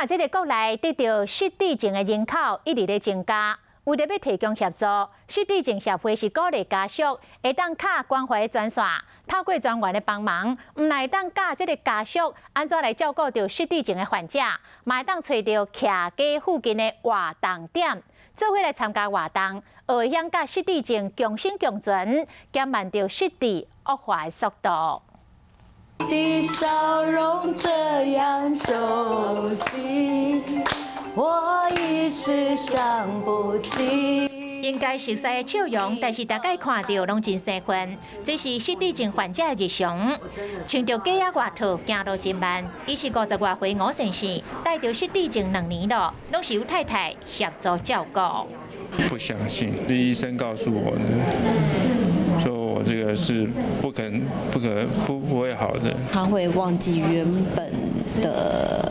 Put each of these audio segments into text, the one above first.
啊，這个國內得著失智症的人口一直咧增加，為著欲提供協助，失智症協會是鼓勵家屬會當敲關懷專線，透過專員的幫忙，毋但會當教這个家屬按怎來照顧著失智症的患者，嘛會當揣著徛家附近的活動點，做伙來參加活動，學會曉佮失智症共生共存，減慢著失智惡化的速度。的笑容這樣熟悉，我一時想不起。應該熟悉的笑容，但是逐擺看著攏真生分。這是失智症患者的日常，穿著假仔外套，行路真慢。伊是50外歲吳先生，帶著失智症2年了，攏是由太太協助照顧。不相信，是醫生告訴我的，說我這個是不可能、不可不不會好的。他會忘記原本的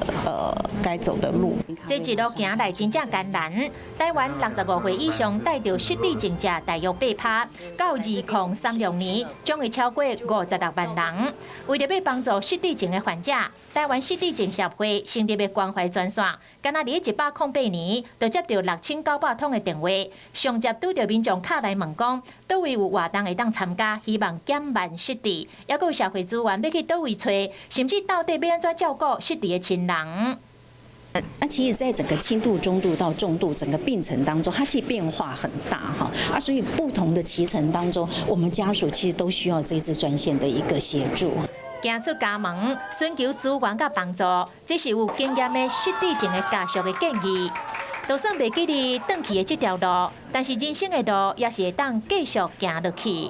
該走的路。這一路行來真正艱難。台灣65歲以上帶著失智症者大約8趴，到2036年將會超過56萬人。為著欲幫助失智症的患者，台灣失智症協會成立的關懷專線，干焦佇108年就接著6900通的電話，上接拄著民眾敲來問講，佗位有活動會當參加，希望減慢失智，猶閣有社會資源欲去佗位揣，甚至到底欲按怎照顧失智的親人。那其實，在整個輕度、中度到重度整個病程當中，它其實變化很大哈啊，所以不同的期程當中，我們家屬其實都需要這支專線的一個協助。行出家門，尋求資源佮幫助，這是有經驗的失智症的家屬的建議。就算袂記得轉去的這條路，但是人生的路也是會當繼續行落去。